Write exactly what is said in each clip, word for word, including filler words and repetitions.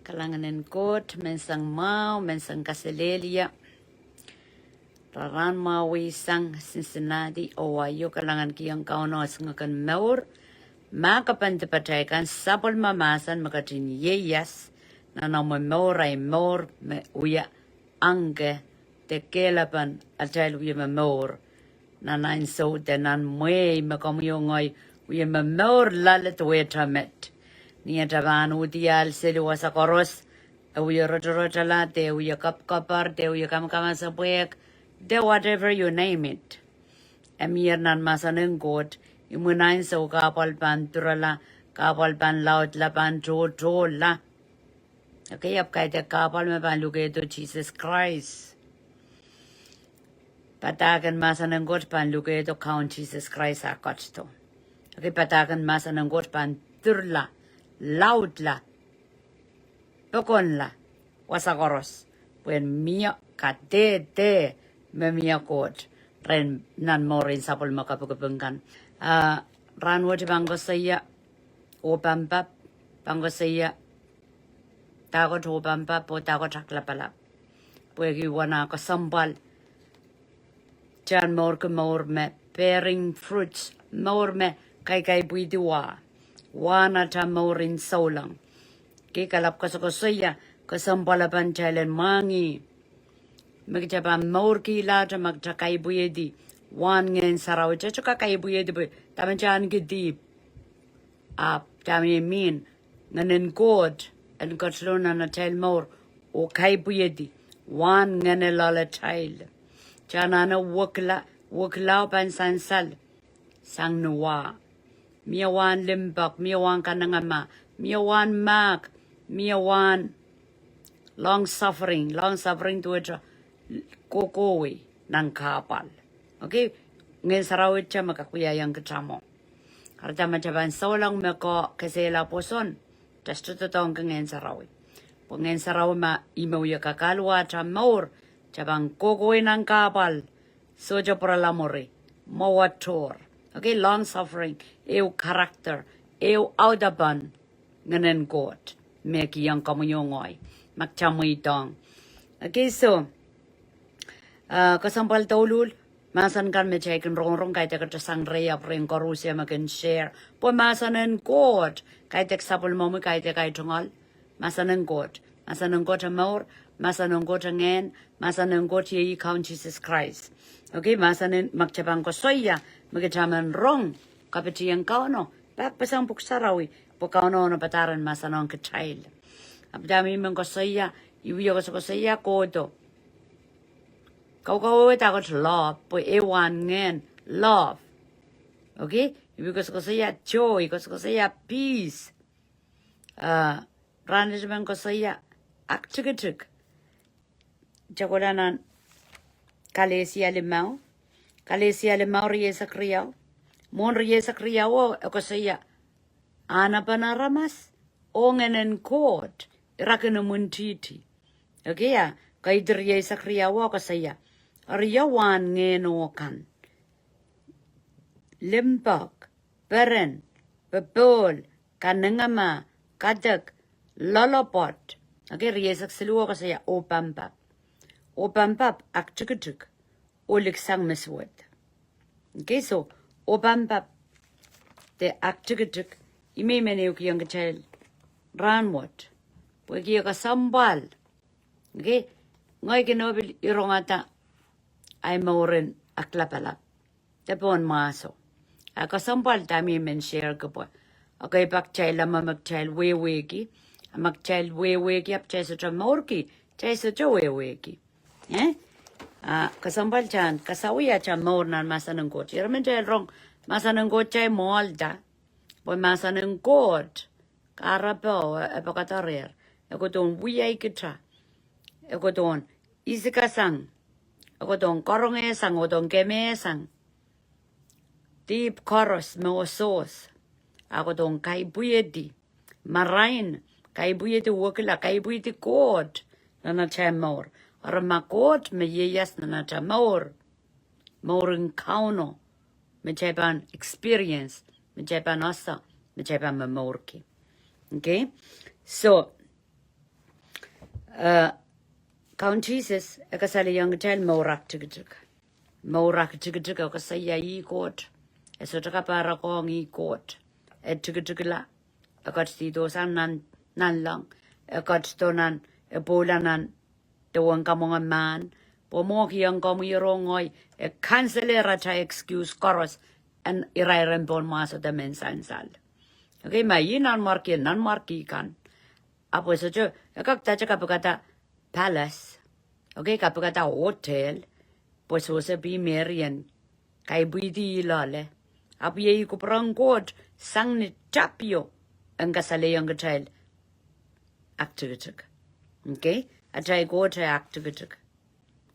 Kalahngan en Koht, menseng mwahu, menseng kaselehlie. Rahn mwahu sang Cincinnati, Ohio, kalahngan kihong Kauno esingek en mour. Ma ke pahn dipatail kan, sapwellime mahsen me ketin ieias nan omw mour, ahi mour me wia ahngke de kehlapen atail wie momour nan ansou de nan mwehi me komwi oh ngehi wie momour loale duwehte met. Ni atail pahn uhdi ahl seli wasa koaros, e wie rotorotala, de wie kapkapar, de wie kamakamasepwehk, de whatever you name it. E mie nan mahsen en Koht, imwin ansou kahpwal pahn durala, kahpwal pahn laudla, pahn tohtohla. Okay, ahpw kaidehk kahpwal me pahn lukehdo Sises Krais. Padahk en mahsen en Koht pahn lukehdo Kaun Sises Krais ah ketido. Okay, padahk en mahsen en Koht pahn durla, laudla, pokonla wasa koaros, pwehn mie kadehde me mie Koht rehn nan mour en sapwellime kapikipik kan. Ah, rahn wet pahn koasoia opampap, pahn koasoia dahkot opampap oh dahkot aklapalap. Pwehki wana kesempwal tan mourki mour me bearing fruits, mour me kaikaipwidi wah, wahn atail mour en souleng. Ki kalap koasokoasoia kesempwal pahn tail en mwahngih me kitail pahn mourkihla, ma kitail kaipwidi wahn Ngehn Sarawi. Kitail sohte kak kaipwidi pwe dahme kitail ahneki dihp. Ahpw dahme I mean, Ngehn en Koht en ketilong nan atail mour oh kaipwidi wahn ngehne loalatail. Kitail anahne wekila, wekila oh pahn sansal sang ni wah. Mie wahn limpoak, mie wahn kanengamah, mie wahn mahk, mie wahn long suffering, long suffering duwehte kohkohwei nan kahpwal. Okay, Ngehn Sarawi te me kak wiahiong kitail mwo. Eri dahme kitail pahn souleng me ke kesehla pwoson, kitail sohte doadoahngki Ngehn Sarawi. Pwe Ngehn Sarawi ma ih me wie kakaluwa atail mour, kitail pahn kohkohwei nan kahpwal, sohte pwurala mwuri, mwowe tohr. Okay, long suffering, ehu character, ehu audepen Ngehn en Koht me kihong komwi oh ngehi ma kitail mweidohng. Okay, so, ah, kesempwal douluhl, mahsen kan me kitail kin rongorong, kaidehk kitail sang rehi ahpw rehn koaros me kin share. Pwe mahsen en Koht, kaidehk sapwellimomwi, kaidehk ahi tungoal. Mahsen en Koht, mahsen en Koht e mour, mahsen en Koht e ngehn, mahsen en Koht iei Kaun Sises Krais. Okay, mahsen en, ma kitail pahn koasoia me kitail men rong kapitieng Kauno, pak pasang Pwuhk Sarawi, pwe Kauno onopadahr en mahsanihong kitail. Ahpw dahme I men koasoia, I wie koasokoasoia kohdo. Kaukawehwe dahkot love, pwe e wahn ngehn love. Okay, I wie koasokoasoia joy, koasokoasoia peace. Ah, rahn wet I men koasoia aktikitik. Kitail kohla nan Kalesia limau. Kalesia limau rieisek riau. Mwohn rieisek riau e koasoia ahnepen aramas oh Ngehn en Koht ira kin imwintihti. Okay, ah, kaidehk rieisek riau e koasoia, eri ia wahn ngehno kan? Limpoak, peren, popohl, kanengamah, kadek, loalopwoat. Okay, rieisek siluh e koasoia opampap. Opampap aktikitik oh liksang me suwed. Okay, so opampap de aktikitik, ih me I men ehukihong kitail rahn wet. Pwehki e kesempwal. Okay, ngehi kin pil irongada ahi mour en aklapalap de pohn mwahso. A kesempwal dahme I men share kipwe. Okay, pak kitail leme me kitail wehwehki. A ma kitail wehwehki ahpw kitail sohte mourki, kitail sohte wehwehki. Eh? Ah, kesempwal kitail kasawih atail mour nan mahsen en Koht. Ira me kitail rong mahsen en Koht kitail mwoahlda. Pwe mahsen en Koht, kahrepe, e pekada riehr. E kohdohn wiahkihda. E kohdohn isikasang. E kohdohn karongehsang, e kohdohn kemehsang dihp koaros me osohs. A kohdohn kaipwihedi marain, kaipwihedi wekila, kaipwihedi Koht nan atail mour. Eri ma Koht me ieias nan atail mour, mour en Kauno me kitail pahn experience, me kitail pahn ese, me kitail pahn momourki. Okay? So, Eh, Kaun Sises e kasalehiong kitail mour aktikitik. Mour aktikitik, e koasoia ih Koht. E sohte kapahrek ong ih Koht. E tikitikla. E ketidihdo sang nan, nanleng. E ketido nan, e pwoula nan, duwen kamwenge mahn. Pwe mwo kihong komwi oh ngehi, e cancel-ehr atail excuse koaros, en irair en pohnmwahso de mehn sansal. Okay, ma ih nanmwarki, nanmwarki kan. Ahpw e sohte, e kak dahte kapikada palace. Okay, kapikada hotel. Pwe sewese pih Meri en kaipwidi ih loale. Ahpw iei kupwuren Koht sang ni tapio en kasalehiong kitail aktikitik. Okay? Atail Koht e aktikitik.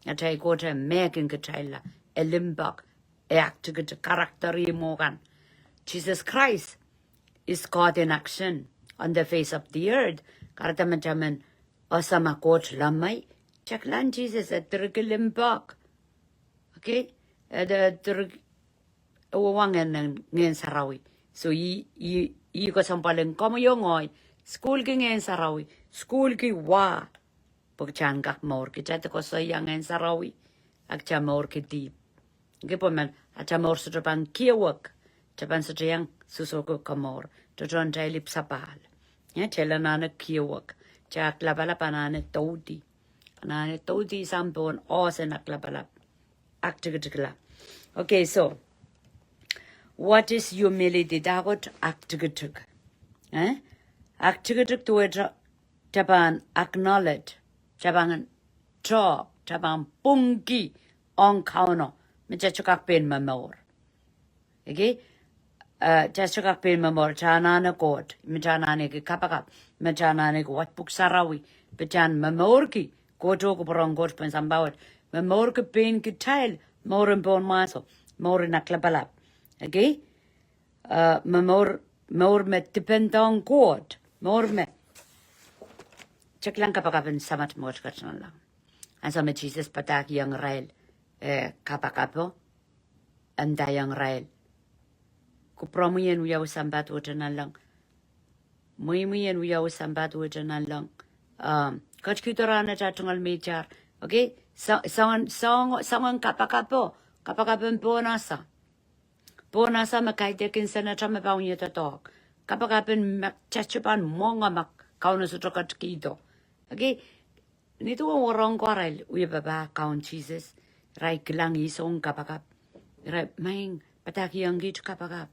Atail Koht e mehkin kitailla, e limpoak, e aktikitik, character ih mwo kan. Jesus Christ is God in action on the face of the earth. Kahrehda ma taman ese ma Koht loalomwi, check lan Sises, e direki limpoak. Okay? E, e direki, e wia Ngehn, Ngehn Sarawi. So, ih, ih, ih kesempwal en komwi oh ngehi, sukuhlki Ngehn Sarawi, sukuhlki wa. Pwe kitail en kak mour, kitail de koasoia Ngehn Sarawi, a kitail mourki dihp. Kipw men, atail mour sohte pahn kiewek, kitail pahn sohte iang sohsohki komour, tohtohn atail ipwsapahl. Ia, kitail anahne kiewek, kitail aklapalap anahne doudi. Anahne doudi sang pohn oahs en aklapalap. Aktikitikla. Okay, so, what is humility? Dahkot aktikitik? Eh? Aktikitik duwehte kitail pahn acknowledge, kitail pahn tohk, kitail pahn pwungki ong Kauno me kitail sohte kak pein momour. Okay? Eh, kitail sohte kak pein momour, kitail anahne Koht, me kitail anahneki kapakap, me kitail anahneki wad Pwuhk Sarawi, pwe kitail en momourki Koht oh kupwuren Koht pohn sampah wet, momourki pein kitail, mour en pohnmwahso, mour en aklapalap. Okay? Eh, momour, mour me depend ong Koht, mour me, check lan kapakap en Samat me ketiket nanleng. Ansou me Sises padahkihong irail, eh, kapakapo, e ndaiong irail, kupwuromwi en wiawi sampah duwehte nanleng. Mweimwi en wiawi sampah duwehte nanleng. Um, ketikihdo rahnwet ah tungoal meitar. Okay? Sa-, soangen, soang-, soangen kapakapo, kapakap en pohnese. Pohnese me kaidehkin senator me pahn wie doadoahk. Kapakap en me kitail sohte pahn mwenge ma Kauno sohte ketikihdo. Okay? Ni duwen wahnpoaron ko arail wie papah Kaun Sises, irail kilang ih soun kapakap. Irail, maing, padahkihong kiht kapakap.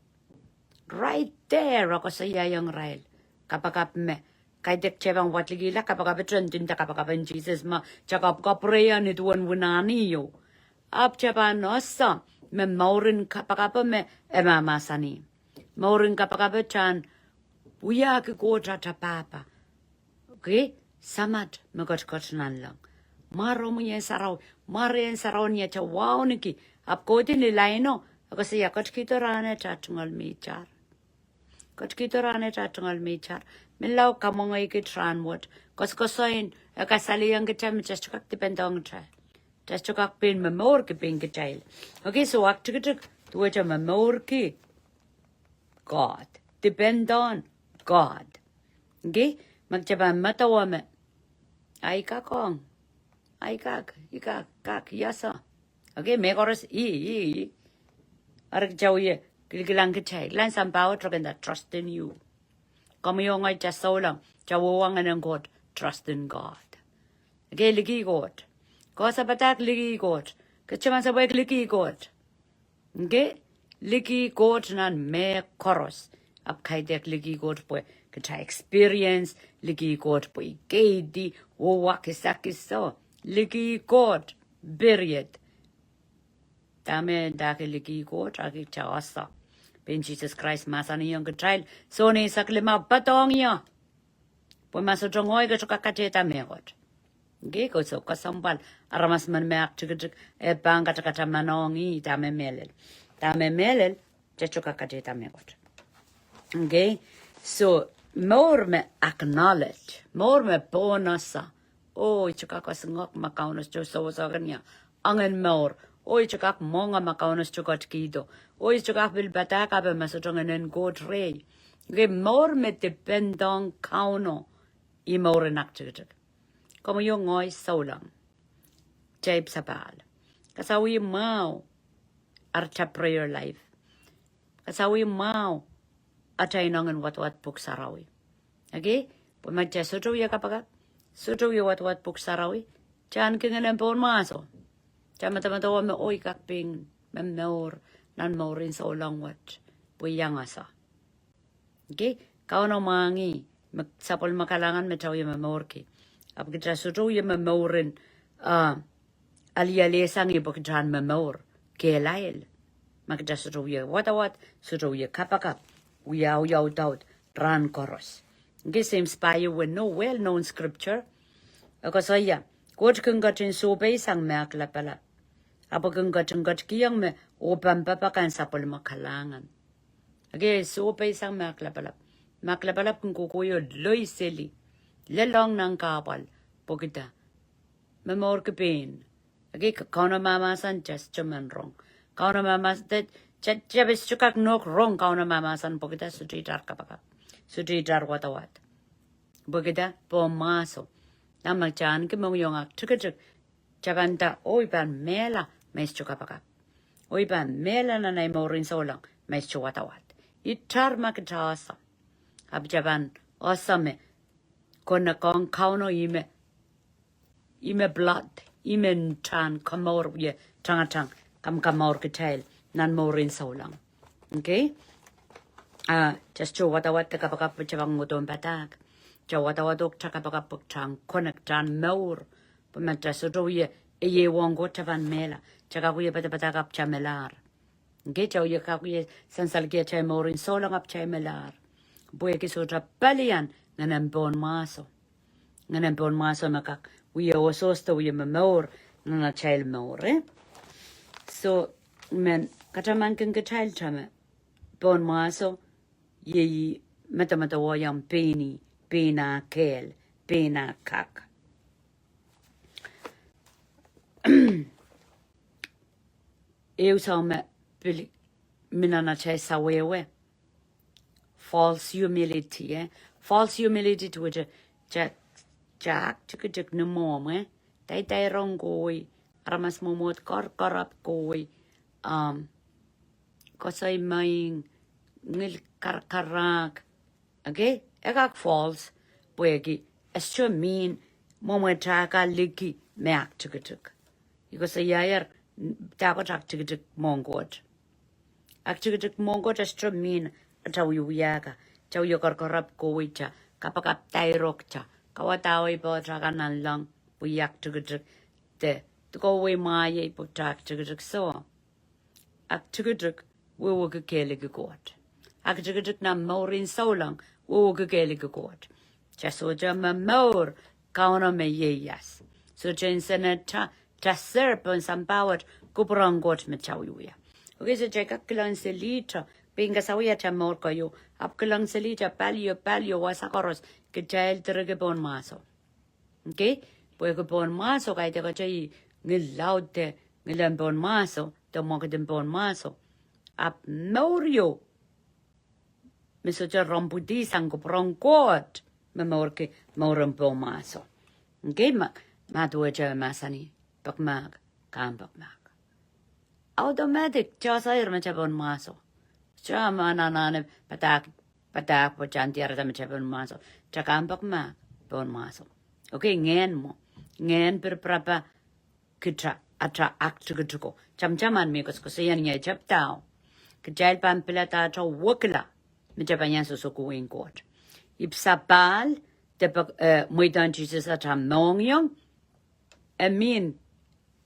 Right there, e koasoiaiong irail. Kapakap me, kaidehk kitail pahn wadekihla kapakap, e tendinda kapakap en Sises me kitail kapwukapwurehiong ni duwen wunahni o. Ahpw kitail pahn ese me mouren kapakap me e mahmahsanih. Mouren kapakap e kitail en wiahki Koht atail pahpa. Okay, Samat me ketiket nanleng. Mwaromwi en sarawi, mwaren sarawi ni atail wauneki. Ahpw kohdi ni laino, e koasoia ketikihdo rahnwet ah tungoal meitar. Ketikihdo rahnwet ah tungoal meitar. Menlau kamwengei kit rahnwet. Koasokoasoia, e kasalehiong kitail me kitail sohte kak depend ong kitail. Kitail sohte kak pein momourki pein kitail. Okay, so aktikitik duwehte momourki God. Depend on God. Okay? Ma kitail pahn medewe me, ai kak ong. Ai kak, I kak, kak, ia soh. Okay, mehkoaros, ih, ih, ih. Eri kitail wie, kilikilang kitail. Lan sampah wet re kin nda trust in you. Komwi oh ngehi kitail souleng, kitail wia Ngehn en Koht, trust in God. Okay, likih Koht. Koasoia padahk likih Koht. Kitail pahn sehse pwehki likih Koht. Okay? Likih Koht nan mehkoaros. Ahpw kaidehk likih Koht pwe kitail experience, likih Koht pwe I keidi, oh wa kisakis o. Likih Koht, period. Dahme ndahki likih Koht, a kitail ese. Pein Sises Krais mahsanihong kitail, Sohn eisek limau, poadohng ie. Pwe ma sohte ngehi ke sohte kak kadehde mehkot. Okay, ko so kesempwal, aramas men me aktikitik, e pahn katakata manohng ih, dahme mehlel. Dahme mehlel, ke sohte kak kadehde mehkot. Okay, so, mour me acknowledge, mour me pohnese. Oh, I sohte kak esingek ma Kauno sohte sewese kin ie. Ongen mour. Oh, I sohte kak mwenge ma Kauno sohte ketikihdo. Oh, I sohte kak pil padahk ape ma sohte Ngehn en Koht rehi. Okay, mour me depend ong Kauno. Ih mouren aktikitik. Komwi oh ngehi souleng. Kitail sapahl. Kasawih mwahu atail prayer life. Kasawih mwahu atail ineng en wadawad Pwuhk Sarawi. Okay? Pwe ma kitail sohte wie kapakap, sohte wie wadawad Pwuhk Sarawi, kitail ahneki ngehnen pohnmwahso. Kitail medemedewe me oh I kak pein momour nan mouren souleng wet, pwe I iang ese. Okay, Kauno mwahngih me sapwellime kalahngan me kitail wie momourki. Ahpw kitail sohte wie momour en, ah, alialehsang ih pwe kitail en momour kehlail. Ma kitail sohte wie wadawad, sohte wie kapakap, wie audaud rahn koaros. Okay, Seims pahieu wet, no well-known scripture. E koasoia, Koht kin ketin sohpeisang mehk lapalap. Ahpw e kin ketin ketikihong me oh pahn papah kan sapwellime kalahngan. Okay, sohpeisang mehk lapalap. Mehk lapalap kin kohkohdo loiseli, lelohng nan kahpwal, pwehki dah? Momourki pein. Okay, K-, Kauno mahmahsen kitail sohte men rong. Kauno mahmahsen, te, te, te pil sohte kak nohk rong Kauno mahmahsen pwehki dah? Sohte itar kapakap. Sohte itar wadawad. Pwehki dah? Pohnmwahso. Nan ma kitail ahneki mohngiong aktikitik, kitail pahn nda, oh I pahn mehla ma I sohte kapakap. Oh I pahn mehla nan ei mouren souleng ma I sohte wadawad. Itar ma kitail ese. Ahpw kitail pahn ese me konehng Kauno ih me, ih me blood, ih me kitail en komour wie tangatang, kamkomour kitail nan mouren souleng. Okay? Ah, kitail sohte wadawad de kapakap pwe kitail pahn ngidohng padahk. Kitail wadawad oh kitail kapakap pwe kitail en konehng kitail en mour. Pwe ma kitail sohte wie, e, ieiang Koht, kitail pahn mehla. Kitail kak wie padapadahk ahpw kitail melahr. Okay, kitail wie kak wie sansalki atail mouren souleng ahpw kitail melahr. Pwehki sohte palian ngehnen pohnmwahso. Ngehnen pohnmwahso me kak wie osos de wie momour nan atail mour, eh? So, men katamankin kitail dah me pohnmwahso, iei medemedewe iang pein ih, pein ah kehl, pein ah kak. Ehu soh me pil mi nan atail sawehwe. False humility, eh? False humility duwehte kitail, kitail aktikitik ni mwomw, eh? Daidairong kohwei, aramas mwomwohd koarkoarapw kohwei, um, koasoi mwein, ngil karkarahk, okay? E kak false, pwehki e sohte mihn mwomwehte kaliki me aktikitik. I koasoiaier, dahkot aktikitik mwohn Koht. Aktikitik mwohn Koht e sohte mihn atail wie wiahka, atail wie koarkoarapw kohwei, atail kapakap dairok, atail kawadahwei poahtail kan nanleng pwe I aktikitik, de, de kohwei mwahiei pwe kitail aktikitik soh. Aktikitik wehwehki kehliki Koht. Aktikitik nan mouren souleng wehwehki kehliki Koht. Kitail sohte momour Kauno me ieias. Sohte nsenatail, kitail ser pohn sampah wet kupwur en Koht me kitail wiewia. Okay, so kitail kak kilang selihte, pein kasawih atail mour keieu, ahpw kilang selihte palio, palio wasa koaros, kitail direki pohnmwahso. Okay? Pwehki pohnmwahso, kaidehkte ih ngil laud de, ngilen pohnmwahso, de mwekid en pohnmwahso. Ahpw mour ieu me sohte rompwidi sang kupwur en Koht, momourki mouren pohnmwahso. Okay, ma, ma duwehte mahsanih, pekmahk, kampekmahk. Automatic, kitail sair me kitail pohnmwahso. Kitail ma anahne padahk, padahk pwe kitail diarada me kitail pohnmwahso. Kitail kampekmahk pohnmwahso. Okay, ngehn mwo. Ngehn pirapirapa kitail, atail aktikitik o. Tamataman me koasokoasoia ni atail tepda o. Kitail pahn pilada atail wekila me kitail pahn iang sohsohki wehin Koht. Ipwsapahl, de pek, eh, mweidohng Sises atail mohngiong, e mihn,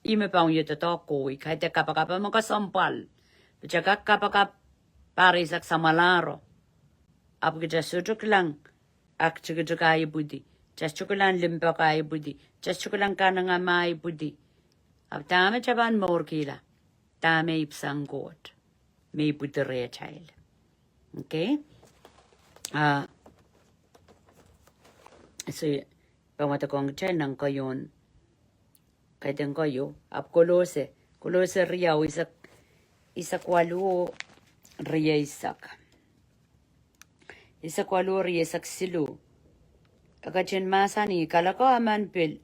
ih me pahn wie doadoahk kohwei, kaidehk kapakap me kesempwal. Pwe kitail kak kapakap pahr eisek samwalahro. Ahpw kitail sohte kilang aktikitik ahi ipwidi. Kitail sohte kilang limpoak ahi ipwidi. Kitail sohte kilang kanengamah ahi ipwidi. Ahpw dahme kitail pahn mourkihla? Dahme ipwsang Koht me ipwidi rehtail. Okay? Ah, so, pahn wadekong kitail nan keieun, kaidehn keieu, ahpw Kolose, Kolose riau eisek, eisek waluh, rieisek. Eisek waluh, rieisek siluh. E ketin mahsanih, kaloke emen pil,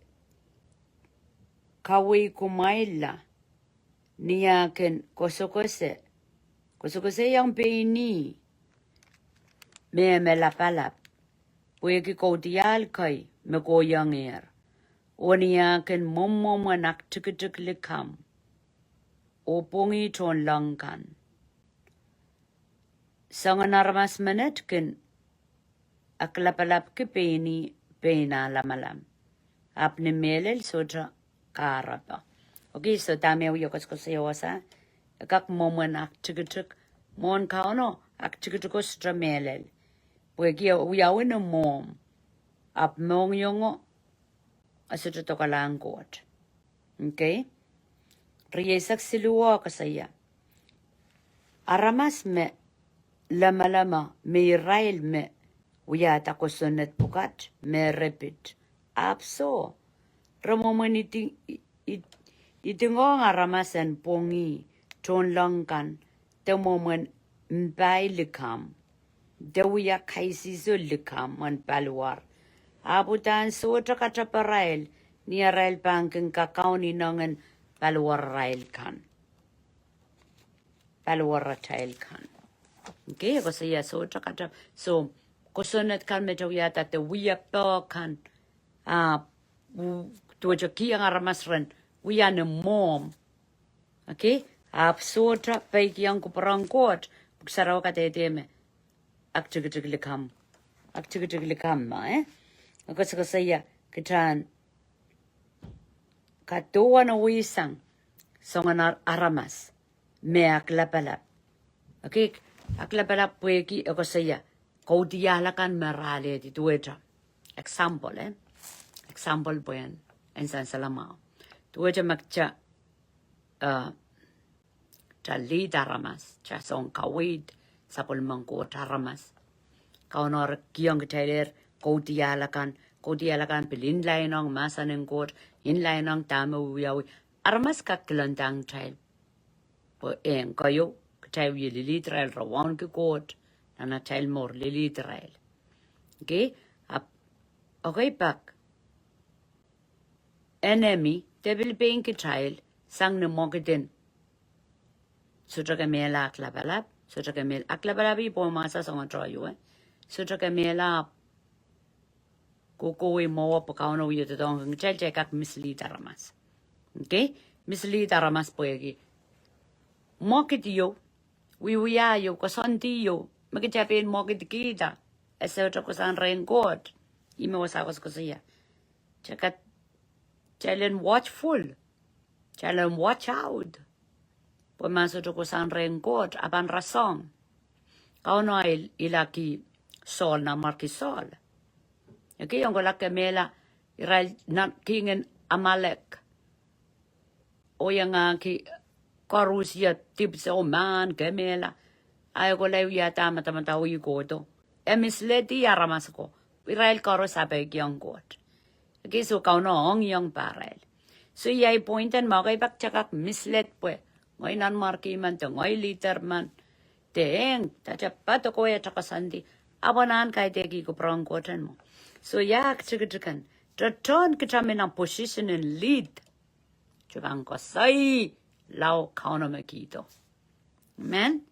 kawehi kumwailla ni ah kin koasokoasoia, koasokoasoiong pein ih me me lapalap, pwehki kaudiahl kei me kohiengehr, oh ni ah kin mwomwomwen aktikitik likamw oh pwongih tohnleng kan. Soangen aramas menet kin aklapalapki pein ih pein ah lamalam, ahpw ni mehlel sohte kahrepe. Okay, so dahme e wia koasokoasoia wasa, e kak mwomwen aktikitik, mwohn Kauno aktikitiko sohte mehlel. Pwehki e wiawi ni mwomw, ahpw mohngiongo e sohte dokalahng Koht. Okay? Rieisek siluh koasoia, aramas me lamalama me irail me wiahda kosonned pwukat me re pid. Ahpw soh, re mwomwen idi, i-, i-, idingohng aramas en pwongih tohnleng kan, de mwomwen mpai likamw, de wia kaisihso likamw en paliwar. Ahpw uhdahn sohte kateparail ni arail pahn kin kakaun inengen paliwararail kan. Paliwaratail kan. Okay, koasoia sohte katep-, so, kosonned kan me te wiahda de wia poh kan. Ah, u-, duwehte kihong aramas ren wia ni mwomw. Okay, ahpw sohte peikiong kupwuren Koht, pwuhk sarawi kadehde me aktikitik likamw. Aktikitik likamw ma, eh? Koasokoasoia, kitail en kadohwan wia sang soangen ar-, aramas me aklapalap. Okay, aklapalap pwehki e koasoia, kaudiahl akan me re alehdi duwehte. Example, eh? Example pwehn, en sansal mwahu. Duwehte me kitail, uh, kitail lead aramas, kitail song kaweid sapwellimen Koht aramas. Kauno re kihong kitailehr kaudiahl akan, kaudiahl akan pil inlainong mahsen en Koht, inlainong dahme wiawi. Aramas kak kilangdahng kitail. Pwe en koahiek, kitail wie lilihdi irail, re wauneki Koht nan atail mour, lilihdi irail. Okay, ahpw, okay, pak. Enemy, depil pein kitail, sang ni mwekid en. Sohte kemehla aklapalap, sohte kemehla aklapalap, I pwomwasa soangen tohto ieu, eh. Sohte kemehla kohkohwei mwowe pwe Kauno wie doadoahngki kitail, kitail kak mislead aramas. Okay? Mislead aramas pwehki mwekid ieu, wiewia ieu, koasoandi ieu, me kitail pein mwekidkihda, e sohte kohsang rehn Koht, ih me wasa koasokoasoia. Kitail kak, kitail en watchful. Kitail en watch out. Pwe ma sohte kohsang rehn Koht, a pahn rasehng. Kauno a il-, ilaki Saul, nanmwarki Saul. Okay, ong kohla kemehla, irail nan kingen Amalek. Oh iangahki koaros, ia dipwisou, mahn, kemehla. Ahi kohla wiahda madamadau ih kohdo. E mislead aramas ko. Irail koaros a peikiong Koht. Okay, so Kauno ong iong pahrail. So iei point en mwo, okay, pak kitail kak mislead pwe ngehi nanmwarki men de ngehi leader men. De eng, kitail patokoia kitail koasoandi. Ahpw anahn kaidehk kupwuren Koht en mwo. So ia aktikitik en. Tohtohn kitail men nan position en lead. Kitail pahn koasoia lao Kauno me kihdo. Amen.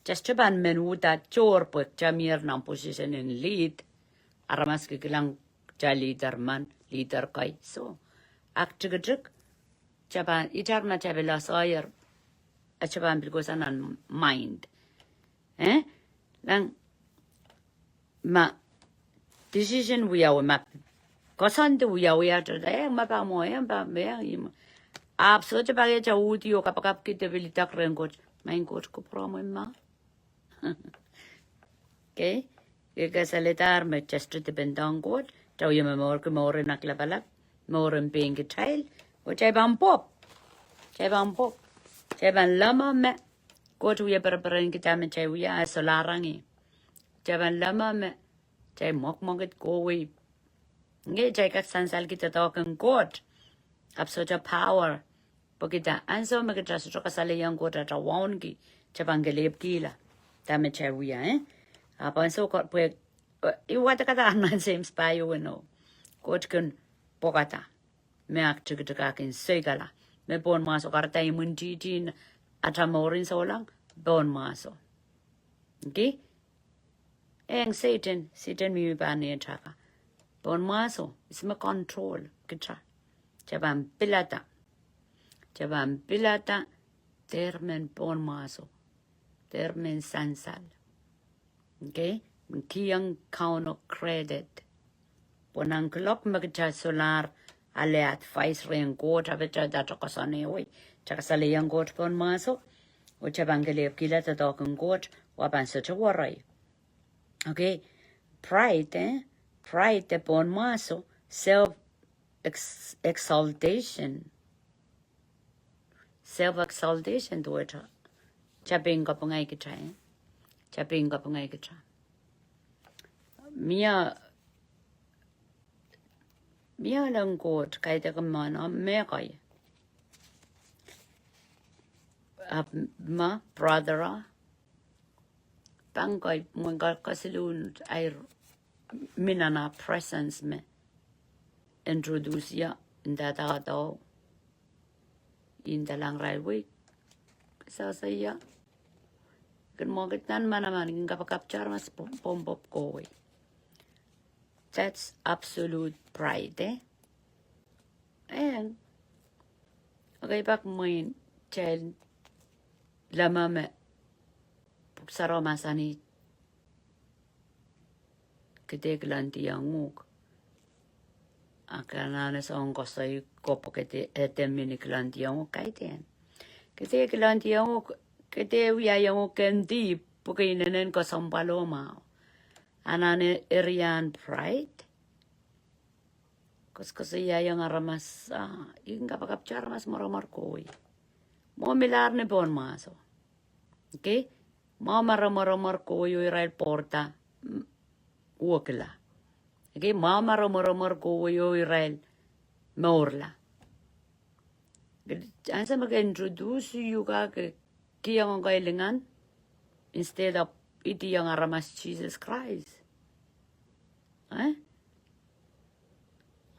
Kitail sohte pahn men uhda tohr pwe kitail mie nan position en lead. Aramas kak kilang kitail leader men, leader kei. So, aktikitik, kitail pahn, itar ma kitail pil asoier, a kitail pahn pil kohsang nan mind. Eh? Nan ma decision wiawi, ma koasoandi wiawi, a kitail, eh, ma pahn mwo, eh, pahn mwo, eh, ih mwo. Ahpw sohte pak kitail uhdi oh kapakapki de pil idek rehn Koht. Maing Koht, kupwuromwi ma. Okay? Kitail kasalehda me kitail sohte depend ong Koht, kitail wie momourki mour en aklapalap, mour en pein kitail, oh kitail pahn pwop. Kitail pahn pwop. Kitail pahn leme me Koht wie pereperenkihda me kitail wia, a solahr ong ih. Kitail pahn leme me kitail mwekmwekid kohwei. Nge kitail kak sansalki doadoahk en Koht. Ahpw sohte power. Pwe kitail, ansou me kitail sohte kasalehiong Koht atail wauneki, kitail pahn kelehpwkihla dahme kitail wia, eh? Ahpw ansou ko pwe, eh, I wadek kahrehda nan James pahieu weneu. Koht kin pwokada. me ak tikitik ah kin soikala. Me pohn mwahso kahrehda imwintihti en atail mouren souleng, pohn mwahso. Okay? Eng Sehdan, Sehdan mihmi pahn nehtaka. Pohn mwahso, ihs me control kitail? Kitail pahn pilada. Kitail pahn pilada, dehr men pohn mwahso. Dehr men sansal. Okay? Kihong Kauno credit. Pwe nan kuloak me kitail solahr ale advice rehn Koht, ahpw kitail koasoanehwei. Kitail kasalehiong Koht pohn mwahso. Oh kitail pahn kelehpwkihla doadoahk en Koht, oh e pahn sohte werei. Okay? Pride, eh? Pride de pohn mwahso, self ex-, exaltation. Self exaltation duwehte. Kitail pein kapinga kitail, eh? Kitail pein kapinga kitail. Mie, mie leng Koht kaidehk mwohn mehkot. Ahpw ma brother ah, pahn kak mwein kak kesiluhn air, mi nan ah presence me introduce ia, ndahda doh, ndahlang irail wei, sehse ia. Kin mwekid nan manaman, kin kapakapki aramas pom-, pompop kohwei. That's absolute pride, eh? Eng. Okay, pak mwein kitail leme me Pwuhk Sarawi mahsanih, ke dehr kilangdiong uhk. A ke anahne soang koasoi ko pwe ke dehr, eh, dehr mihmi kilangdiong uhk, kaidehn. Ke dehr kilangdiong uhk, ke dehr wiahiong uhk ken dihp, pwe ke inenen kesempwal oh mwahu. Anahne eri ahn pride. Koasoakoasoiaiong aramas, ah, I kin kapakapki aramas mwoaromwor kohwei. Mwo milahr ni pohn mwahso. Okay? Mwo mwoaromwor kohwei oh irail pwourda, mm, wekila. Okay? Mwo mwoaromwor kohwei oh irail mourla. Ansou me ke introduce uhk ah ke kihong koahiek lingan, instead of idihong aramas Sises Krais. Eh?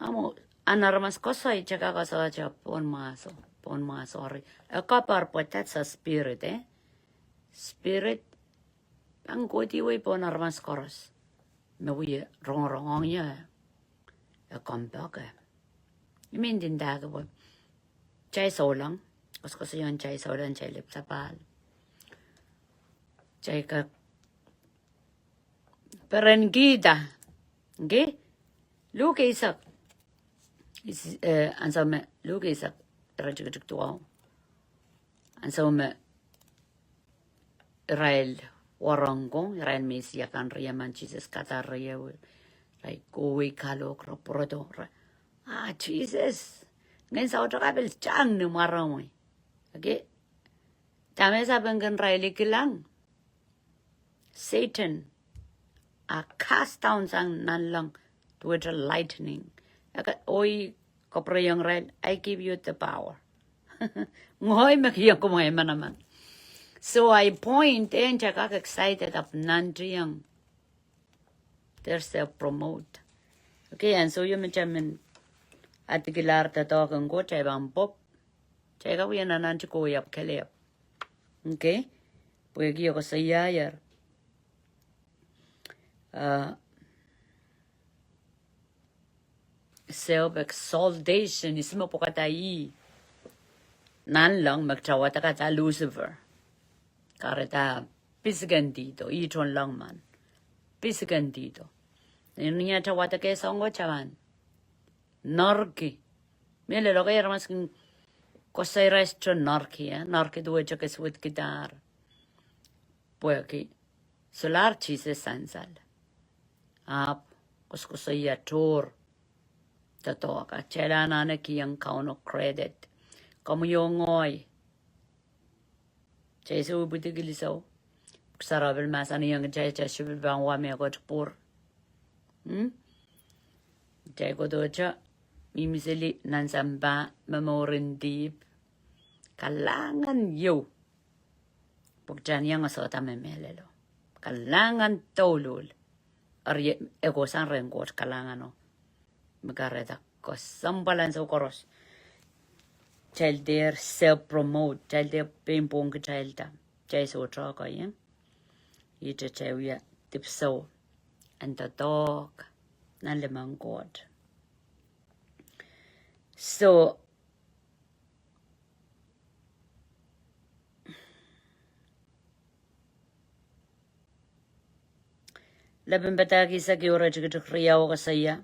Ahmw, ahn aramas koasoi, kitail kak koasoia pohn mwahso, pohn mwahso eri. E kapar pwe that's a spirit, eh? Spirit, pahn kohdiwei pohn aramas koaros me wie rongorong ia, e kompoake. I men ndinda ke pwe kitail souleng, koasoakoasoiong kitail souleng, kitail lepin sapahl. Kitail kak perenkihda. Okay? Luke eisek. Is, eh, ansou me Luke eisek, ire tikitik duwau. Ansou me irail wahnpoaron, irail Mesia kan riemen Sises kadahr riau, irail kohwei kalohk, re pwurodo, re, ah, Sises, ngehn saut ka pil tang ni mwaromwi. Okay? Dahme sapengkin irail kilang? Sehdan a cast down sang nanleng duwehte lightning. E ka, oh e kapwurehiong irail, I give you the power. Ngehi me kihong kumwail manaman. So I point, eh, kitail kak excited ahpw nantihong. Dehr self promote. Okay, ansou ieu me kitail men adikilahr doadoahk en Koht, kitail pahn pwop. Kitail kak wia nananti kohwei ahpw kelehpw. Okay? Pwehki e koasoiaier, ah, self exaltation, ihs me pwekada ih? Nanleng me kitail wadek da Lucifer. Kahrehda pisikendihdo, ih tohnleng men. Pisikendihdo. Ni atail wadek eh soang ko, kitail pahn nerki. Mehlel, okay, aramas kin koasoia irail sohte nerki, eh? Nerki duwehte ke suwedkidahr. Pwehki solahr Sises sansal. Ahpw koasoakoasoia tohr doadoahk. Kitail anahne kihong Kauno credit. Komwi oh ngehi. Kitail soh ipwidi kilisou. Pwuhk Sarawi pil mahsanihong kitail, kitail sohte pil pahn wa mehkot pwur. Hmm? Kitail kohdohte mihmi sili nan sampah, me mouren dihp. Kalahngan ieu. Pwe kitail iang koasoia me mehlelo. Kalahngan douluhl. Eri e kohsang rehn Koht kalahngan o. Me kahrehda kesempwal ansou koaros. Kitail dehr self-promote, kitail dehr pein pwong kitailda. Kitail sohte koahiek. Ihte kitail wia dipwisou en doadoahk nan limen Koht. So, Lepin Padahk eisek ehu, iretikitik riau koasoia,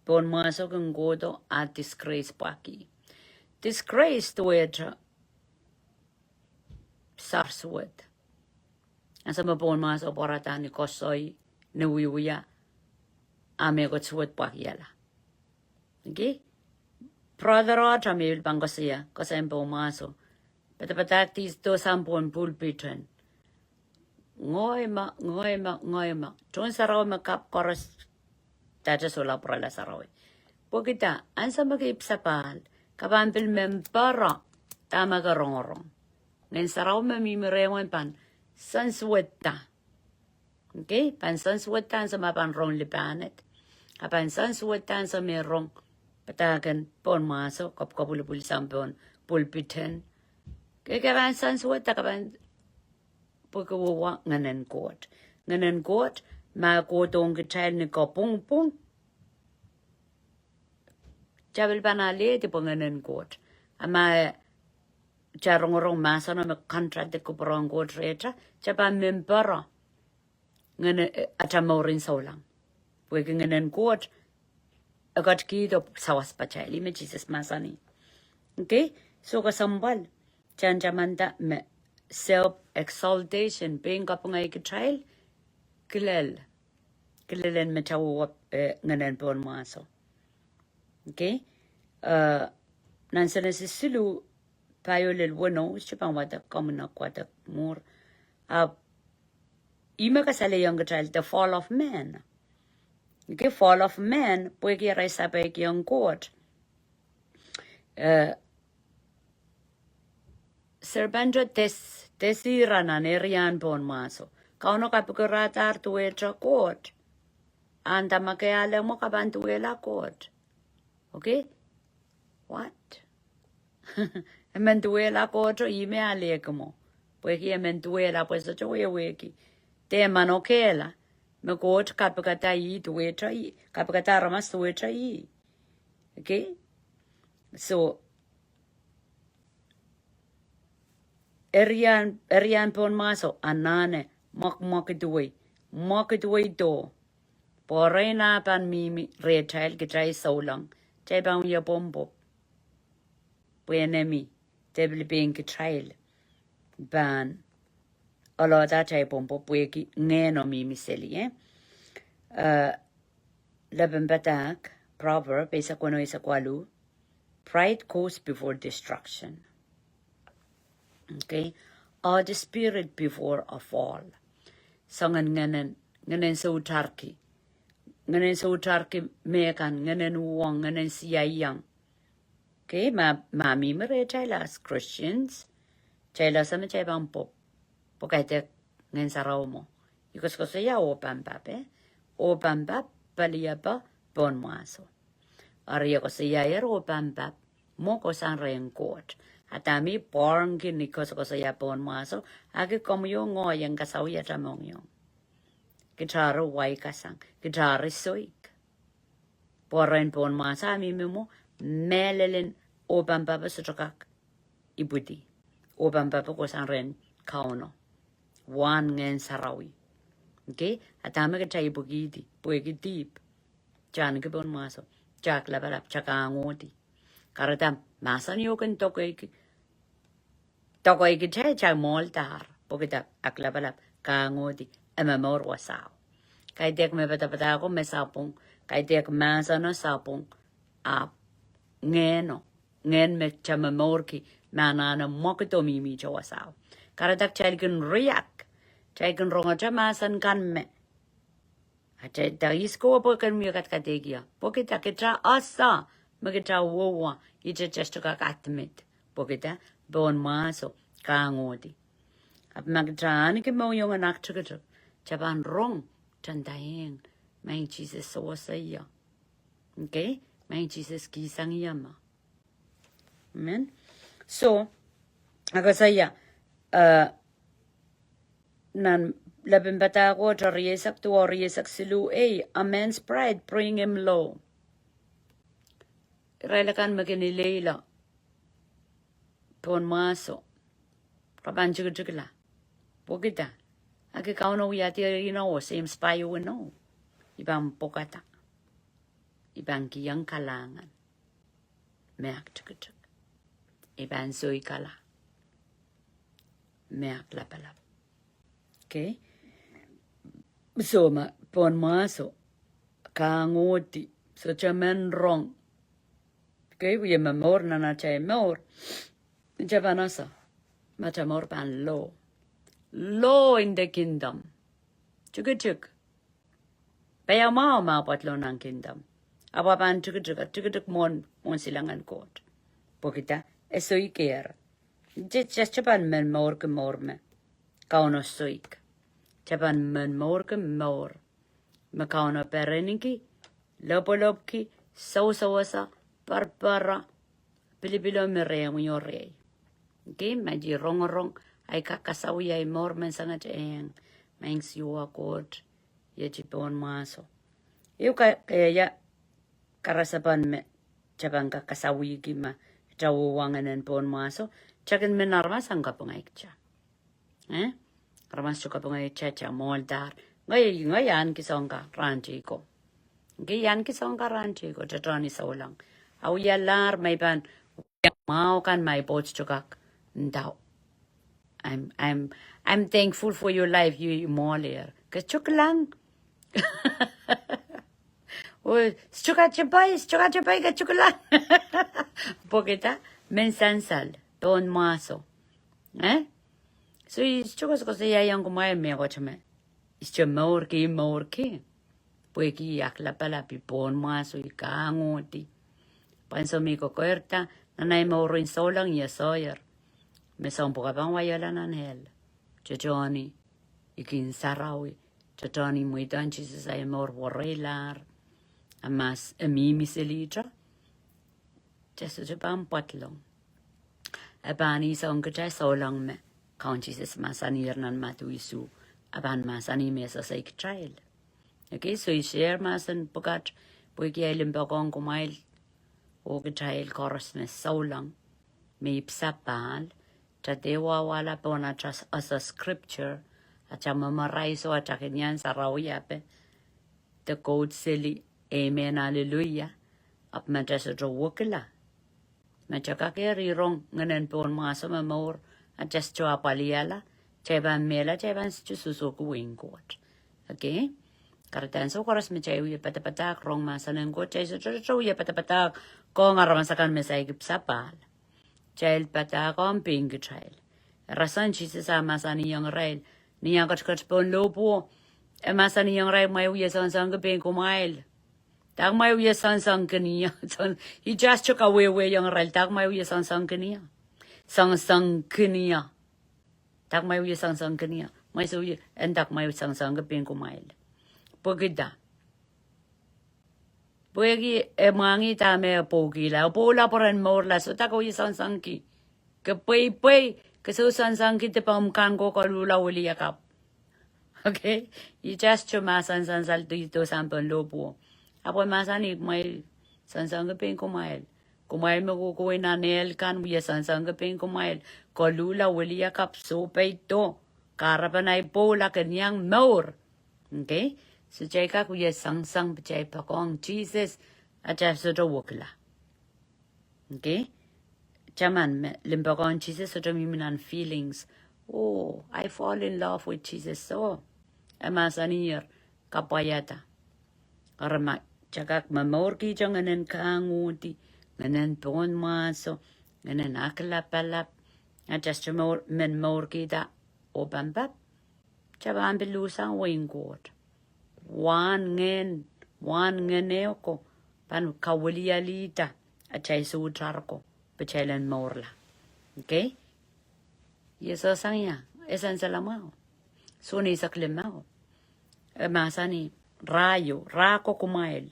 pohnmwahso kin kohdo a disgrace pwaki. Disgrace duwehte sar suwed. Ansou me pohnmwahso pwarada ni koasoi, ni wiewia, a mehkot suwed pwakiala. Okay? Brother Otto me pil pahn koasoia, koasoin pohnmwahso. Padapadahk di dohsang pohn pulpit en. Ngehi me, ngehi me, ngehi me. Tohn Sarawi me kapw koaros, dahte sohla pwurala sarawi. Pwekida, ansou me ke ipwsapahl, ke pahn pil men pere dahme ke rongorong. Ngehn Sarawi me mihmi rehmw en pahn sansuwedda. Okay, pahn sansuwedda ansou me pahn rong lipahned. A pahn sansuwedda ansou me rong padahk en pohnmwahso, kapwkapwilipwil sang pohn pulpit en. Ke, ke pahn sansuwedda, ke pahn pwukoa Ngehnen Koht. Ngehnen Koht, ma kohdohng kitail ni kapwungpwung, kitail pil pahn alehdi pwe Ngehnen Koht. A ma kitail rongorong mahseno me contradict kupwuren Koht rehta, kitail pahn men pere ngehn, eh, atail mouren souleng. Pwehki Ngehnen Koht e ketikihdo sawas patail, ih me Sises mahsanih. Okay? So kesempwal, kitail tamanda me self-exaltation, pein kapinga kitail, kilel, kilelen me kitail wehwe, eh, ngehnen pohnmwahso. Okay? Eh, nan Senesis siluh, pahieu lel weneu, se pahn wadek, komw nek wadek mwuhr. Ahpw ih me kasalehiong kitail the fall of man. Okay, fall of man, pwehki arail sapeikiong Koht. Eh, serpento des, desir nan erian pohnmwahso. Kauno kapikiradahr duwehte Koht. A nda ma ke ale mwo ke pahn duwehla Koht. Okay? What? E men duwehla Koht oh ih me alehki mwo. Pwehki e men duwehla pwe sohte wehwehki. De e manokehla me Koht kapikada ih duwehte ih, kapikada aramas duwehte ih. Okay? So, erian, erian pohnmwahso anahne, mwekmwekid wei, mwekid wei doh. Pwe erein a pahn mihmi rehtail, kitail souleng, kitail pahn wie pwopwop. Pwe enemy, de pil pein kitail, pahn oalohda atail pwopwop pwehki ngehno mihmi seli, eh? Eh, Lepin Padahk, Proverb, eisek weneu, eisek waluh, pride goes before destruction. Okay? Haughty spirit before a fall. Soangen ngehnen, ngehnen soutarki. Ngehnen soutarki mehkan, ngehnen uhwong, ngehnen siaiang. Okay, ma, ma mihmi rehtail as Christians, kitail ese me kitail pahn pwopwop. Pwe kaidehk Ngehn Sarawi mwo. I koasokoasoia oh pampap, eh? Oh pampap, peliape, pohnmwahso. Eri e koasoiaier oh pampap, mwo kohsang rehn Koht. A dahme pwarki ni koasokoasoia pohnmwahso, a ki komwi oh ngoahi en kasawih atail mohngiong. Kitail eri wai kasang, kitail eri soik. Pwe erein pohnmwahso a mihmi mwo, mehlelen oh pampapo sohte kak ipwidi. Oh pampapo kohsang rehn Kauno. Wahn Ngehn Sarawi. Okay? A dahme kitail ipwikihdi, pwehki dihp. Kitail ahneki pohnmwahso, kitail aklapalap, kitail kahngohdi. Kahrehda mahsen ieu kin dokeiki, dokeiki kitail, kitail mwohldahr, pwehki kitail aklapalap, kahngohdi, e momour wasao. Kaidehk me padapadahko me sapwung, kaidehk mahseno sapwung, ahpw ngehno, ngehn me kitail momourki, me anahne mwekid oh mihmihte wasao. Kahrehda kitail kin react, kitail kin rongehte mahsen kan me Atail da ihs kowe pwe ken mie kadkadehkia. Pwehki da kitail ese me kitail wehwe, ihte kitail sohte kak admit. Pwehki da pohnmwahso kahngohdi. Ahpw ma kitail ahneki mohngiong en aktikitik, kitail pahn rong, kitail ndaiong, Maing Sises, sewese ie. Okay? Maing Sises kihsang ie mwo. Amen. So, a koasoia, eh, nan Lepin Padahk Koht rieisek duwe rieisek siluh, ei, a man's pride bring him low. Irail akan me kin ileila pohn mwahso, re pahn tikitikla. Pwekida? Aki Kauno wiahda inou oh Seims pahieu inou. I pahn pwekada. I pahn kihong kalahngan me ak tikitik. I pahn soikala me ak lapalap. Okay? So ma pohn mwahso, kahngohdi, sohte men rong. Okay, wie momour nan atail mour. Nta pahn ese, ma atail mour pahn low. Low in the kingdom. Tikitik. Pwe ia mwahu me pwoat loh nan kingdom? Ahpw pahn tikitik, tikitik mwohn, mwohn silangin Koht. Pwekida? E soikehr. Nta, nta, nta pahn men mourki mour me Kauno soik. Nta pahn men mourki mour me Kauno perenki, lopwolopwki, sousouwasa, perepera, pilipilo me rehmwi oh rehi. Okay, ma I rongorong, I kak kasawih ahi mour menseng et ehng, Maing Siohwa Koht, iet pohn mwahso. Ieu ka, ka ia karasepen me nta pahn kak kasawihki ma nta wia ngehnen pohn mwahso, nta kin men aramas en kapinga kita. Eh? Aramas sohte kapinga kita, nta mwohn lahr. Ngehi, ngehi ahneki soang kan rahn teikan. Ngehi ahneki soang kan rahn teikan, nta tohn I souleng. A wialahr ma I pahn wia mwahu kan ma I pwoat sohte kak ndau. I'm, I'm, I'm thankful for your life, you, you mwohler. Ke tikitik lang. Oh, sohte kak tipe, sohte kak tipe, ke tikitik lang. Pwekida? Men sansal pohn mwahso. Eh? So, I sohte koasoakoasoiaiong kumwail mehkot me I sohte mourki, mourki. Pwehki I ak lapalap, I pohn mwahso, I kahngohdi. Pwe ansou me I kokoirda nan ahi mour en souleng, I esehier me soang pwukat pahn waiala nan hell. Tohtohn I kin sarawi. Tohtohn I mweidohng Sises ahi mour, wereilahr. A mahs, e mihmi seli to. Nta sohte pahn pwoat loh. E pahn ih soang kitail souleng me Kaun Sises mahsanier nan Madiu isuh. A pahn mahsanih me e sehse kitail. Okay, so I share mahsen pwukat pwehki ahi limpoakohng kumwail oh kitail koaros me souleng me ipw sapahl, nta dehr wahwala pohn atail ese scripture, atail memorize oh atail kin iang sarawi ape. De koud seli, amen, hallelujah. Ahpw ma nta sohte wekila, ma nta kak eri rong ngehnen pohn mwahso me mour, a nta sohte apwaliala, nta pahn mehla, nta pahn sohte sohsohki wehin Koht. Okay? Kahrehda ansou koaros me nta wie padapadahk rong mahsen en Koht, nta sohte, sohte wie padapadahk kohng aramas akan me saikinte sapahl. Nta padahk ong pein kitail. Rasehng Sises a mahsanihong irail, ni ah ketiket pohn lohpwuo, e mahsanihong irail, kumwail wie soansoangki pein kumwail. Dah kumwail wie soansoangkin ie? Soang-, I just tohn kawehwehiong irail, dah kumwail wie soansoangkin ie? Soansoangkin ie. Dah kumwail wie soansoangkin ie? Kumwail soh ie, en dah kumwail soansoangki pein kumwail? Pwekida? Pwehki e mwahngih dahme e pwoukihla. E pwoula pwe ren mourla, soh dah ke wie soansoangki? Ke pweipwei, ke soh soansoangki dipomw kan ko koluhla wiliakapw. Okay? I just tohn mahsen sansal di dohsang pohn lohpwuo. Ahpw e mahsanih kumwail soansoangki pein kumwail. Kumwail me kohkohwei nan ehl kan, wie soansoangki pein kumwail. Koluhla wiliakapw, soh peido. Kahrepen ahi pwoula kin iang mour. Okay? So nta kak wie soansoang pwe nta poakohng Sises, a nta sohte wekila. Okay? Taman me limpoakohng Sises sohte mihmi nan feelings. Oh, I fall in love with Jesus. So, e mahsaniher, kapwaiada. Eri ma nta kak momourkihte ngehnen kahngohdi, ngehnen pohn mwahso, ngehnen aklapalap, a nta sohte mour, men mourkihda opampap, nta pahn pil luhsang wehin Koht. Wahn ngehn, wahn ngehn ehu ko pahn kawilialihda atail sohte ko, pwe kitail en mourla. Okay? Ie sohsang ia, e sansal mwahu. Sohn eisek limau. E mahsanih, rah ieu, rah ko kumwail,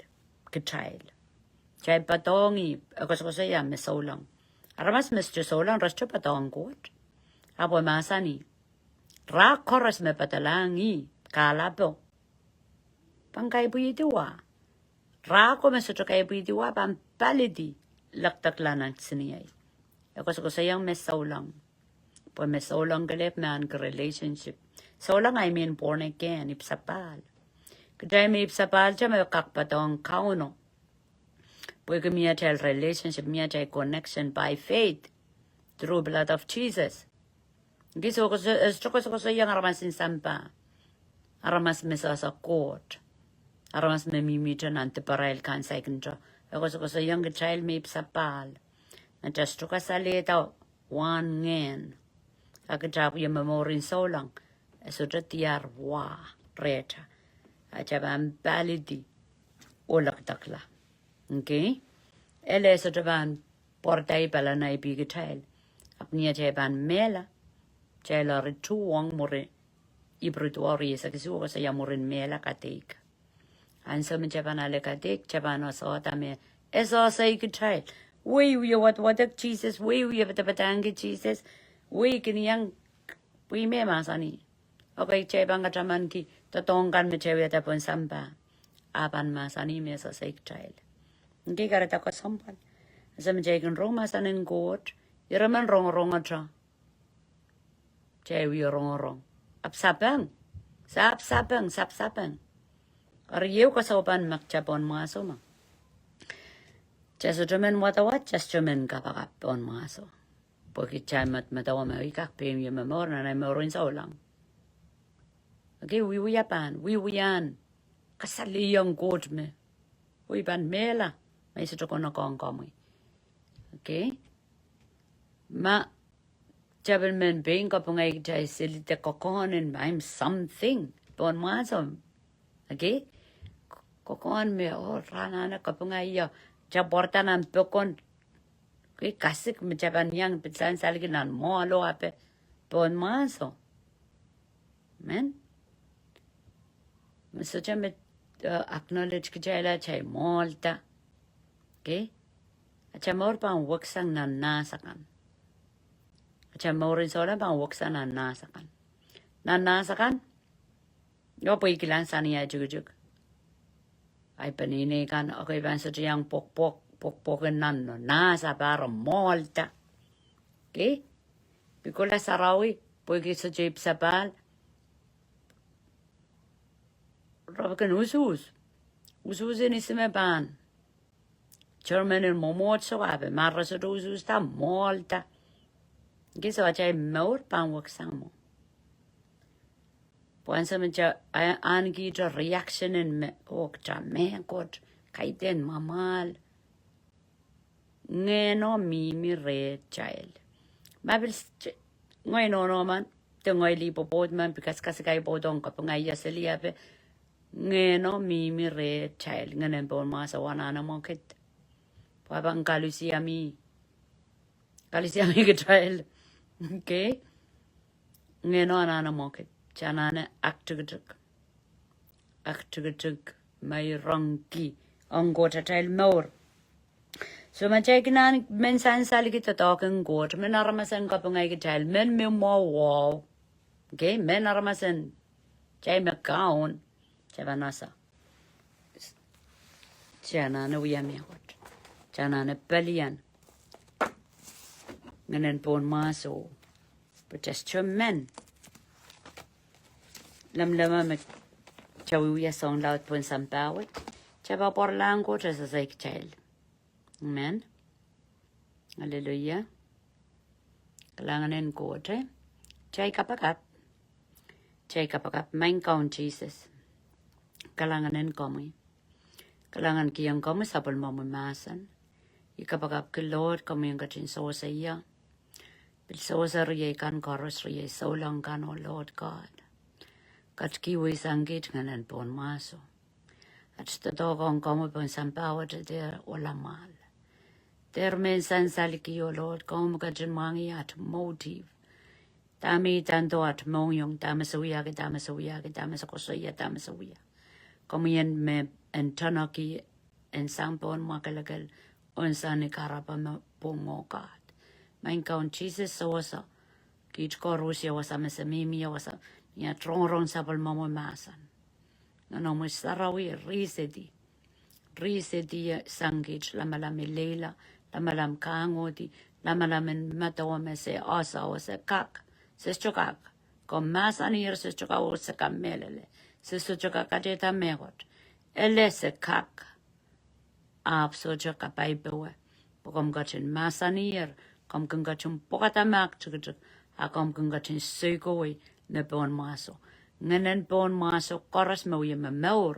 kitail. Kitail poadohng ih, e koasokoasoia me souleng. Aramas me sohte souleng, re sohte poadohng Koht. Ahpw e mahsanih, rah koaros me poadolahng ih, kahlapo, pahn kaipwidi wa. Rah ko me sohte kaipwidi wa pahn palidi lekdekla nan kisiniei. E koasokoasoiong me souleng. Pwe me souleng kelehpw me ahneki relationship. Souleng, I mean born again, ipwsapahl. Kitail me ipwsapahl te me kak poadohng Kauno. Pwehki mie atail relationship, mie atail connection by faith through blood of Jesus. Nge soh, e sohte koasokoasoiong aramas en sampah. Aramas me sehse Koht. Aramas me mihmihte nan diparail kan saikinte. E koasokoasoiong kitail me ipwsapahl. Nta sohte kasalehda wahn ngehn. A kitail wie momour en souleng, e sohte diar wa rehtail. A kitail pahn palidi oh lekdekla. Okay? Ele e sohte pahn pwarada palahnei pih kitail. Ahpw ni atail pahn mehla, kitail eri tuhwong mwuri Ipru duwau rieisek isuh koasoia mwurin mehla kadeik. Ansou me kitail pahn ale kadeik, kitail pahn asohda me e sehse kitail. Wei wie wadwadek Sises, wei wie padapadahngki Sises, wei kin iang pwe me mahsanih. Okay, kitail pahn katamanki doadoahk kan me kitail wiahda pohn sampah. A pahn mahsanih me sehse kitail. Nge kahrehda kesempwal. Ansou me kitail kin rong mahsen en Koht, ire men rongorongete. Kitail wie rongorong. Ahpw sapeng. Sahpw sapeng, sahpw sapeng. Eri ehu kasohpan me kitail pohn mwahso ma, kitail sohte men wadawad, kitail sohte men kapakap pohn mwahso. Pwe kitail medemedewe me I kak pein ie momour nan ei mour en souleng. Okay, wiewia pahn, wiewia en kasalehiong Koht me, oh I pahn mehla ma I sohte konokohng komwi. Okay? Ma kitail pahn men pein kapinga kitail seli de kokohn en maim something pohn mwahso. Okay? Kokohn me, oh, re anahne kapinga ie, kitail pwarada nan pokon. Okay, kasik me kitail pahn iang pil sansalki nan mwoahl oh ape pohn mwahso. Amen. Me sohte me, uh, acknowledge kitail atail mwoahlda. Okay? Atail mour pahn weksang nan nahs akan. Atail mour en souleng pahn weksang nan nahs akan. Nan nahs akan, oh pwe I kilang sang ni ei tikitik. Ei peneinei kan, okay, pahn sohte iang pwokpwok, pwokpwok en nan no nahs, a pahn re mwoahlda. Okay? Pil kohla sarawi, pwehki sohte ipwsapahl, re kin usuhs. Usuhs en isi me pahn determine mwomwohdiso ape, ma re sohte usuhsda, mwoahlda. Okay, so atail mour pahn weksang mwo. Pwe ansou me kitail, a, ahnekihte reaction en me, oh, kitail mehkot, kaidehn mwamwahl. Ngehno mihmi rehtail. Ma pil s-, ngehi nohno men, de ngehi lih pwopwoud men, pil kaskasik ei pwoud ong kapinga ie seli ape, ngehno mihmi rehtail, ngehnen pohn mwahso anahne mwekid. Pwe pahn kalusia mih, kalusia mih kitail. Okay? Ngehno anahne mwekid, kitail anahne aktikitik. Aktikitik, meirongki ong Koht atail mour. So ma kitail kin men sansalki doadoahk en Koht, men aramas en kapinga kitail, men me mwowe. Okay, men aramas en, kitail me kaun, kitail pahn ese. Kitail anahne wia mehkot. Kitail anahne pelian ngehnen pohn mwahso. Pwe kitail sohte men. Lamalam me kitail wiewia soahng laud pohn sampah wet, kitail pahn pwaralahng Koht e sehse kitail. Amen. Hallelujah. Kalahngan en Koht, eh? Kitail kapakap. Kitail kapakap, Maing Kaun Sises. Kalahngan en komwi. Kalahngan kihong komwi sapwellimomwi mahsen. I kapakapki Lord, komwi en ketin sewese ie. Pil sewese riei kan koaros, riei souleng kan, oh Lord God. Ketikihwei sang kiht ngehnen pohn mwahso. At doadoahk ong komwi pohn sampah wet dehr ohlahmwahl. Dehr men sansalki, oh Lord, komwi ketin mwahngih at motive. Dahme idando at mohngiong, dahme se wiahki, dahme se wiahki, dahme se koasoia, dahme se wia. Komwi en me, en tanoki en sang pohn mwakelekel, oh en sang ni kahrepe me pwung oh God. Maing Kaun Sises, sewese kiht koaros ia wasa me se mihmi ia wasa, ni at rongorong sapwellimomwi mahsen. Nan omwi sarawi, risedi. Risedi sang kiht lamalam ileila, lamalam kahngohdi, lamalam en medewe me se ese oh se kak, se sohte kak. Komw mahsaniher se sohte kak oh se kamehlele, se sohte kak kadehde mehkot. Ele se kak. Ahpw sohte kapaipowe. Pwe komw ketin mahsaniher, komw kin ketin pwokada me aktikitik, a komw kin ketin soikowei ni pohn mwahso. Ngehnen pohn mwahso koaros me wie momour,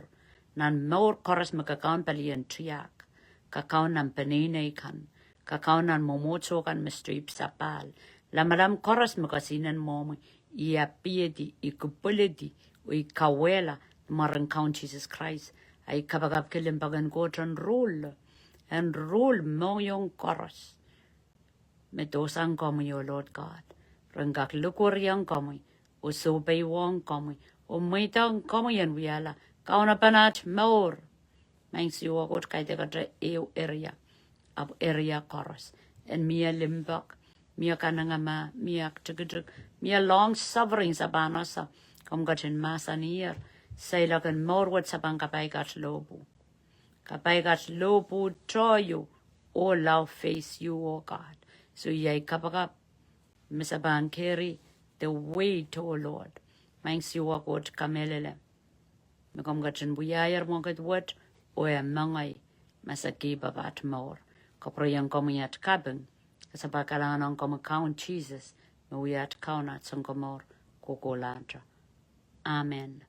nan mour koaros me kakaun palien tiahk, kakaun nan peneinei kan, kakaun nan mwomwohdiso kan me sohte ipwsapahl. Lamalam koaros me kesihnen mwohmwi, I apiedi, I kupwuledi, oh I kauwehla, ni mwaren Kaun Sises Krais. A I kapakapki limpoak en Koht en rule, en rule mohngiong koaros me dohsang komwi, oh Lord God. Ren kak likwerihong komwi, oh sohpeiwohng komwi, oh mweidohng komwi en wiahla kaunopen at mour. Maing Siohwa Koht, kaidehkte ehu area, ahpw area koaros en mie limpoak, mie kanengamah, mie aktikitik, mie long suffering se pahn ese, komw ketin mahsaniher, seiloak en mour wet se pahn kapai kat lohpwu. Kapai kat lohpwu tohyu, oh lao face you, oh God. So iei kapakap me se pahn carry the weight, oh Lord. Maing Siohwa Koht, kamehlele me komw ketin wiahier mwekid wet, oh e mengei, ma se kihpw at mour. Kapwureiong komwi at kaping, ka se pahn kalahngan ong komwi Kaun Sises, me wia at Kaun, at Sounkomour kohkohlahte. Amen.